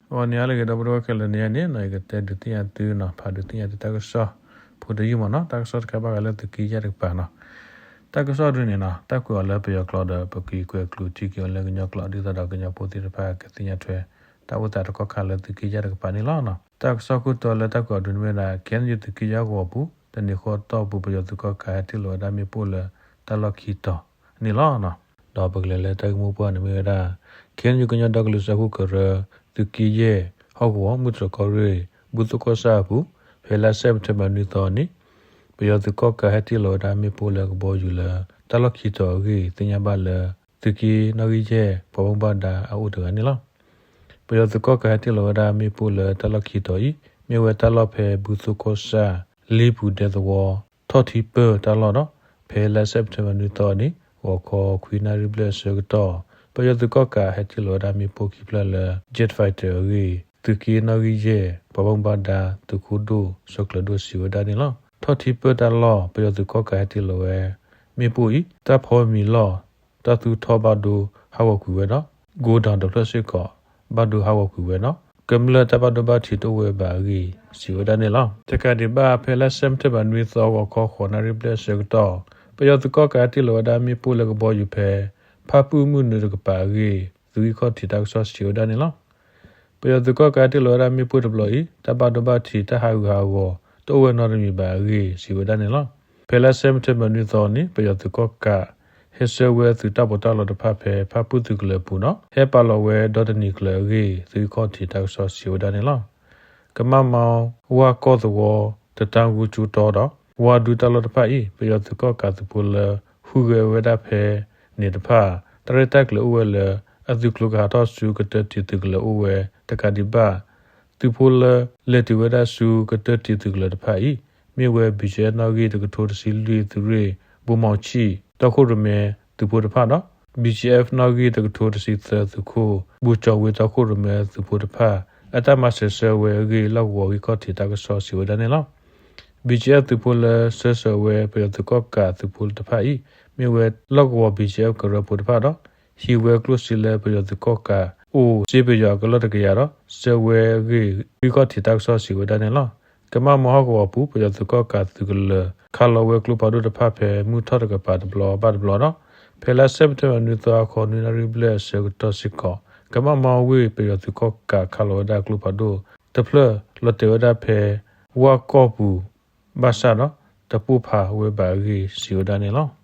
ဂီၤနံၤဟါလၢအဂ့ၤ ဒီပုၢ်ဝဲၢ်ခဲလၢာ်, နံၤအံၤန့ၣ်နီၤ ယကတဲဒုးသ့ၣ်ညါသုနီၤ ဖးဒုးသ့ၣ်ညါသုတၢ်ကစီၣ်ဖိတယုၢ်မ့ၢ်နီၤ, တၢ်ကစီၣ်တခါဘၣ်ဃးလၢသုးက့ယဲၢ်တကပၤနီၤ. တၢ်ကစီၣ်ဒုန့ၣ်နီၤ တၢ်ကွဲးအီၤလၢပယီၤကျိာ်ဒီး ပက့ၤကွဲးကျိာ်ထံက့ၤအီၤလၢကညီကျိာ် ဒ်သိးဒီးကညီဖိသ့ၣ်တဖၣ်ကသ့ၣ်ညါထွဲ တၢ်အိၣ်သးတကီၢ်ခါလၢသုးက့ယဲၢ်တကပၤန့ၣ်လီၤ. တၢ်ကစီၣ်ခိၣ်တီလၢတၢ်ကွဲးအီၤဒုန့ၣ်မ့ၢ်ဝဲဒၣ် ခဲအံၤ သုးက့ယဲၢ်ဟီၣ်ကဝီၤပူၤ တနံၤဃီတီၢ်ပူၤ ပယီၤသုးကီၣ်ကးဟဲတ့ၢ်လီၤဝဲဒၣ်မ့ၣ်ပိၢ်လၢတၢ်လီၢ်ခံတီၤန့ၣ်လီၤ. ဒီးပကလဲၤလၢတၢ်ဂ့ၢ်မိၢ်ပှၢ်န့ၣ်မ့ၢ်ဝဲဒၣ် ခဲအံၤ ကညီဒီကလုာ်စၢဖှိၣ်ကရၢ သုးက့ယဲၢ်ဟီၣ်ကဝီၤ မုၢ်တြီၤကီၢ်ရ့ၣ် ဘူၣ်သိၣ်ကီၢ်ဆၣ်အပူၤ ဖဲလါစဲးပထ့ဘၢၣ်နွံသီအနံၤ ပယီၤသုးကီၣ်ကးဟဲတ့ၢ်လီၤဝဲဒၣ်မ့ၣ်ပိၢ်လၢကဘီယူၤလၢ တၢ်လီၢ်ခံတီၤအဂ့ၢ် သ့ၣ်ညါဘၣ်လၢ သုးက့နီၣ်ဂံၢ်ယဲၢ် ပှၤဘၣ်မူဘၣ်ဒါအအိၣ်တဂၤန့ၣ်လီၤ. ပယီၤသုးကီၣ်ကးဟဲတ့ၢ်လီၤဝဲဒၣ်မ့ၣ်ပိၢ်လၢတၢ်လီၢ်ခံတီၤအံၤ မ့ၢ်ဝဲတၢ်လီၢ်ဖဲဘူၣ်သိၣ်ကီၢ်ဆၣ် လ့ပူၤဒဲသဝီ ထီၣ်ထံပၢၢ်တၢ်လီၢ်ဒီး ဖဲလါစဲးပထ့ဘၢၣ်နွံသီအနံၤ ဂီၤခီခွံနၣ်ရံၣ်ဘျဲၣ်အဆၢကတီၢ် ပယီၤသုးကီၣ်ကးဟဲတ့ၢ်လီၤဝဲဒၣ်မ့ၣ်ပိၢ်ခံဖျၢၣ်လၢ Jet Fighter အဂ့ၢ် သုးက့နီၣ်ဂံၢ်ယဲၢ် ပှၤဘၣ်မူဘၣ်ဒါ သုးခိၣ်ဒိၣ် စီၤကျၢၤဒိၣ် စံးဝဲဒၣ်န့ၣ်လီၤ. ထီၣ်ထံပၢၢ်တၢ်လီၢ် ပယီၤသုးကီၣ်ကးဟဲတ့ၢ်လီၤဝဲ မ့ၣ်ပိၢ်အံၤ တၢ်ဖီမံၤလီၢ် တၢ်သူၣ်ထီၣ်ဘၣ်ဒိဟးဂီၤကွံာ်ဝဲဒီး godown တဖျၢၣ်စ့ၢ်ကီး ဘၣ်ဒိဟးဂီၤကွံာ်ဝဲဒီး ကမျၢၢ်တၢ်ဘၣ်ဒိဘၣ်ထံးတအိၣ်ဝဲဘၣ်အဂ့ၢ် စံးဝဲဒၣ်န့ၣ်လီၤ. တကးဒံးဘၣ် ဖဲလါစဲးပထ့ဘၢၣ်နွံသီ ဂီၤခီဃိးနၣ်ရံၣ်ဘျဲၣ်အဆၢကတီၢ် ပယီၤသုးကီၣ်ကးဟဲတ့ၢ်လီၤဝဲဒၣ်မ့ၣ်ပိၢ်လၢကဘီယူၤဖဲ ဖၣ်ပုၢ်မုၢ်နုာ်တကပၤအဂ့ၢ် သုးဂံၢ်ခီၣ်ထံးတၢ်ကစီၣ်စံးဝဲဒၣ်န့ၣ်လီၤ. ပယီၤသုးကီၣ်ကးဟဲတ့ၢ်လီၤဝဲဒၣ်မ့ၣ်ပိၢ်တဘျီအံၤ တၢ်ဘၣ်ဒိဘၣ်ထံး တၢ်ဟးဂူာ်ဟးဂီၤ တအိၣ်ဝဲနီတမံၤဘၣ်အဂ့ၢ် စံးဝဲဒၣ်န့ၣ်လီၤ. ဖဲလါစဲးပထ့ဘၢၣ်နွံသီန့ၣ် ပယီၤသုးကီၣ်ကး ဟဲဆှၢဝဲသုးတၢ်ပီးတၢ်လီတဖၣ်ဖဲ ဖၣ်ပုၢ်သုးကလၢၤအပူၤဒီး ဟဲပာ်လီၤဝဲဒီတနံၤကျၢၤအဂ့ၢ် သုးဂံၢ်ခီၣ်ထံးတၢ်ကစီၣ်စံးဝဲဒၣ်န့ၣ်လီၤ. ကမၣ်မီ ဝၢ်ကီၢ်သဝီ တတၢ်ဂူကၠိတီဒီး ဝါဒူတၢ်လီၢ်တဖၣ်အံၤ ပယီၤသုးကီၣ်ကးသုးဖိလၢ ဟူးဂဲၤဝဲဒၣ်ဖဲန့ၣ်တဖၣ် တၢ်ရဲၣ်တၢ်ကျဲၤအိၣ်ဝဲလၢ အသုးကျိၤကဟးထီၣ်ဆူကတၢၢ်တံၤသုးကလၢၤအိၣ်ဝဲ တကးဒံးဘၣ် သုးဖိလၢ လဲၤတုၤဝဲဒၣ်ဆူကတၢၢ်တံၤသုးကလၢၤတဖၣ်အံၤ မ့ၢ်ဝဲ ဘံၣ်ကၠဲအ့ဖ် နီၣ်ဂံၢ်တကထိတဆံလွံၢ် သုးရ့ၣ် ဘိမီၤဆံၣ် တီခိၣ်ရိၣ်မဲသုးဖိတဖၣ်ဒီး ဘံၣ်ကၠဲအ့ဖ် နီၣ်ဂံၢ်တကထိတဆံသၢ သုးခိၣ် ဘူၣ်ကၠီၤဝ့ တီခိၣ်ရိၣ်မဲသုးဖိတဖၣ် အတၢ်မၤစၢၤဆှၢဝဲအဂ့ၢ် လီၢ်ကဝီၤဂံၢ်ခီၣ်ထံးတၢ်ကစီၣ်စံးဝဲဒၣ်န့ၣ်လီၤ. ဘံၣ်ကၠဲအ့ဖ် သုးဖိလၢဆှၢစၢၤဝဲ ပယီၤသုးကီၣ်ကးသုးဖိတဖၣ်အံၤ မ့ၢ်ဝဲလီၢ်ကဝီၤ ဘံၣ်ကၠဲအ့ဖ် ကရၢဖိတဖၣ်ဒီး ဟံးဝဲကျိၣ်စ့လၢပယီၤသုးကီၣ်ကး အိၣ်စ့ပယီၤအကလီၢ်တကယၤဒီး ဆှၢဝဲအဂ့ၢ် ဂံၢ်ခီၣ်ထံးတၢ်ကစီၣ်စံးဝဲဒၣ်န့ၣ်လီၤ. ကမၣ်မီဟီၣ်ကဝီၤပူၤ ပယီၤသုးကီၣ်ကးသုးကလၢၤ ခးလီၤဝဲကျိဖးဒိၣ်တဖၣ်ဖဲမုၢ်ထီၣ်တကပၤတဘျီဘၣ်တဘျီဒီး ဖဲလါစဲးပထ့ဘၢၣ်နွံသီ ဟါခီနွံနၣ်ရံၣ်ဘျဲၣ်အဆၢကတီၢ်စ့ၢ်ကီး ကမၣ်မီဝ့ၢ် ပယီၤသုးကီၣ်ကးခးလီၤဝဲဒၣ်ကျိဖးဒိၣ်တဖျၢၣ် လီၤတဲာ်ဝဲဒၣ်ဖဲ ဝၢ်ကီၢ်ပူၤ ဘၣ်ဆၣ်ဒီး တပိၢ်ဖးဝဲဘၣ်အဂ့ၢ် စံးဝဲဒၣ်န့ၣ်လီၤ.